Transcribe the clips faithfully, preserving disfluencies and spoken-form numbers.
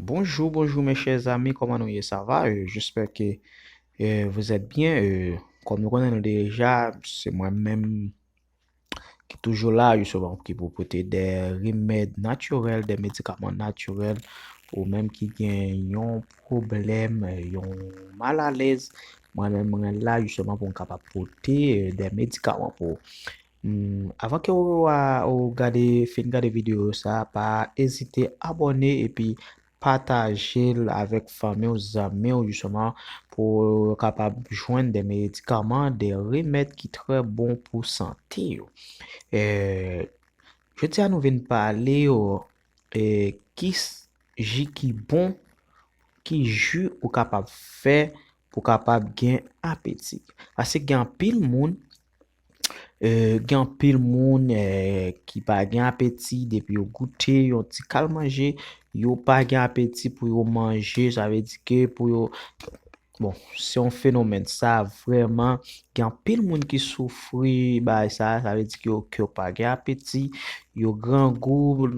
Bonjour, bonjour mes chers amis, comment nous y est, ça va? Euh, j'espère que euh, vous êtes bien. Euh, comme nous connaissons déjà, c'est moi-même qui toujours là, justement, qui pour porter des remèdes naturels, des médicaments naturels, ou menm ki gen yon pwoblèm, yon malalèz, mwen menm mwen la justement pou m kapab pote euh, des médicaments pou Hmm, avan ke ou, ou gade, fin gade videyo sa, pa ezite abòne epi pataje l avèk fanmi w, zanmi w, justement, pou yo kapab jwenn de medikaman, de remèd ki trè bon pou sante yo. Eh, jodi a nou vin pale yo, eh, ki s- ji ki bon, ki ji ou kapab fè pou kapab gen apeti. Paske gen anpil moun, eh, gen anpil moun eh, ki pa gen apeti, depi yo goute yon ti kal manje, yo pa gen apeti pou yo manje, sa vle di ke pou yo, bon, se yon fenomèn sa vrèman, gen anpil moun ki soufri bay sa, sa vle di ke yo, ke yo pa gen apeti, yo grangou,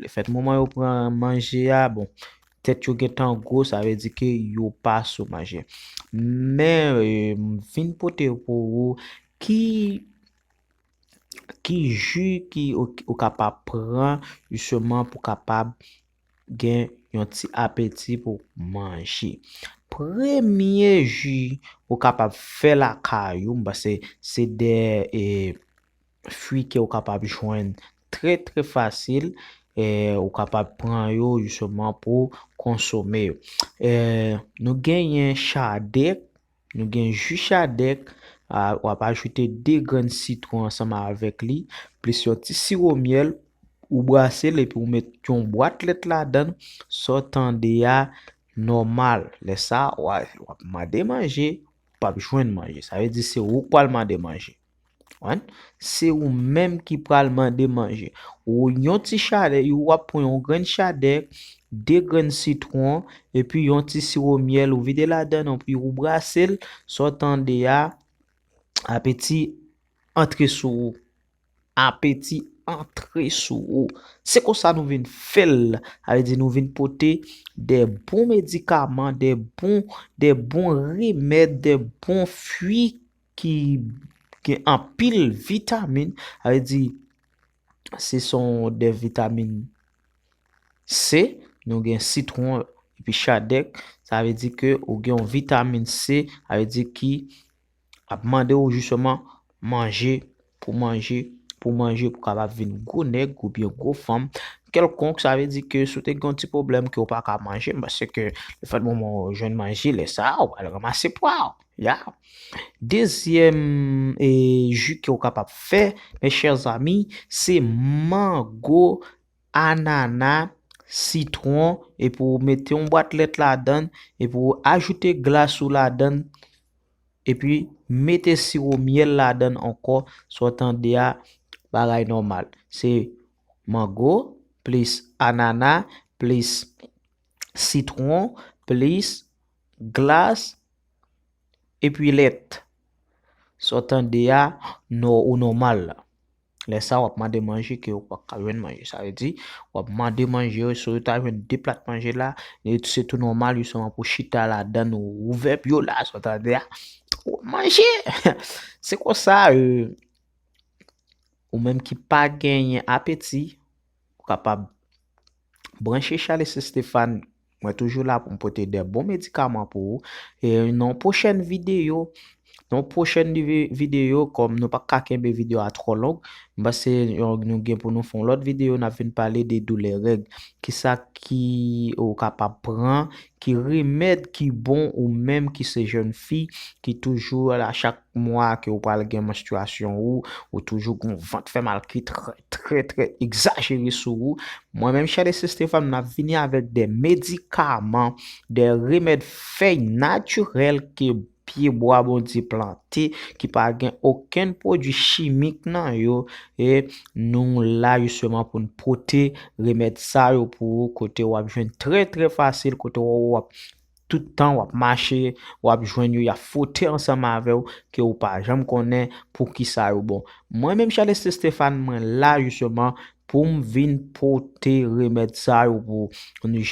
lefèt moman yo pran manje a, bon, tèt yo gentan gwo, sa vle di ke yo pa sou manje. Men, eh, m vin pote pou ou ki, ki ji ki ou, ou kapab pran, justement, pou kapab gen yon ti apeti pou manje. Premye ji ou kapab fè lakay ou, m panse se de, eh, fwi ke ou kapab jwenn trè, trè fasil, eh, ou kapab pran yo, justement, pou konsome yo. Eh, nou genyen chadèk, nou gen ji chadèk, a, w ap ajoute de grenn sitwon ansanm avèk li, plis yon ti siwo myèl, ou brase l epi ou met yon bwat lèt ladan l, sa w tande a nòmal. Lè sa, w a, w ap mande manje, ou p ap jwenn manje. Sa vle di se ou k pral mande manje. Konprann? Se ou menm ki pral mande manje. Ou yon ti chadèk, ou ap pran yon grenn chadèk, de grenn sitwon, epi yon ti siwo myèl, ou vide ladan l, epi ou brase l, sa w tande a, apeti antre sou ou. Apeti antre sou ou. Se konsa nou vin fè l. Sa vle di nou vin pote de bon medikaman, de bon, de bon remèd, de bon fwi ki gen anpil vitamin. Sa vle di se son de vitamin C, nou gen sitwon epi chadèk. Sa vle di ke ou gen yon vitamin C, sa vle di ki ap mande w justement manje, pou manje, pou manje, pou kapab vin gwo nèg oubyen gwo fanm kèlkonk. Sa vle di ke si w te gen yon ti pwoblèm ke w pa ka manje, paske lefèt moman w jwenn manje, lè sa a, w pral ranmase pwa w. Ya. Dezyèm eh, ji ke w kapab fè, mes chers amis, se mango, anana, sitwon, epi w mete yon bwat lèt ladan l, epi w ajoute glas ou ladan l, epi mete siwo myèl ladan l ankò, sa w tande a, bagay nòmal. Se mango, plis anana, plis sitwon, plis glas, epi lèt. Sa w tande a, nò, ou nòmal la. Lè sa, w ap mande manje ke ou pa ka jwenn manje. Sa vle di, w ap mande manje yo, si w ta jwenn de plat manje la, e se tou nòmal, justement, pou chita ladan l, ou ouvè pye w la, sa w tande a, ou manje. Se konsa, eh, ou menm ki pa genyen apeti, ou kapab branche Charles Stéphane. Mwen toujou la pou m pote de bon medikaman pou ou. E nan yon pwochèn videyo, nan yon pwochèn vi- videyo, kòm nou pa ka kenbe videyo a twò long, m panse yon- nou gen pou nou fè yon lòt videyo, n ap vin pale de doulè règ. Kisa ki ou kapab pran, ki remèd ki bon ou menm ki se jèn fi, ki toujou a chak mwa ke ou pral gen manstriyasyon ou, ou toujou gon vant fè mal ki trè, trè, trè egzajere sou ou. Mwen menm, Charles Stéphane, m ap vini avèk de medikaman, de remèd fèy natirèl ke pye bwa Bondye plante, ki pa gen okenn pwodui chimik nan yo, e nou la, jisteman, pou n pote remèd sa yo pou ou, kote w ap jwenn trè, trè fasil, kote w ap tout tan w ap mache, w ap jwenn yo, y ap fwote ansanm avè w, ke w pa janm konnen pou kisa yo bon. Mwen menm, Charles Stéphane, mwen la, jisteman, pou m vin pote remèd sa yo pou nou.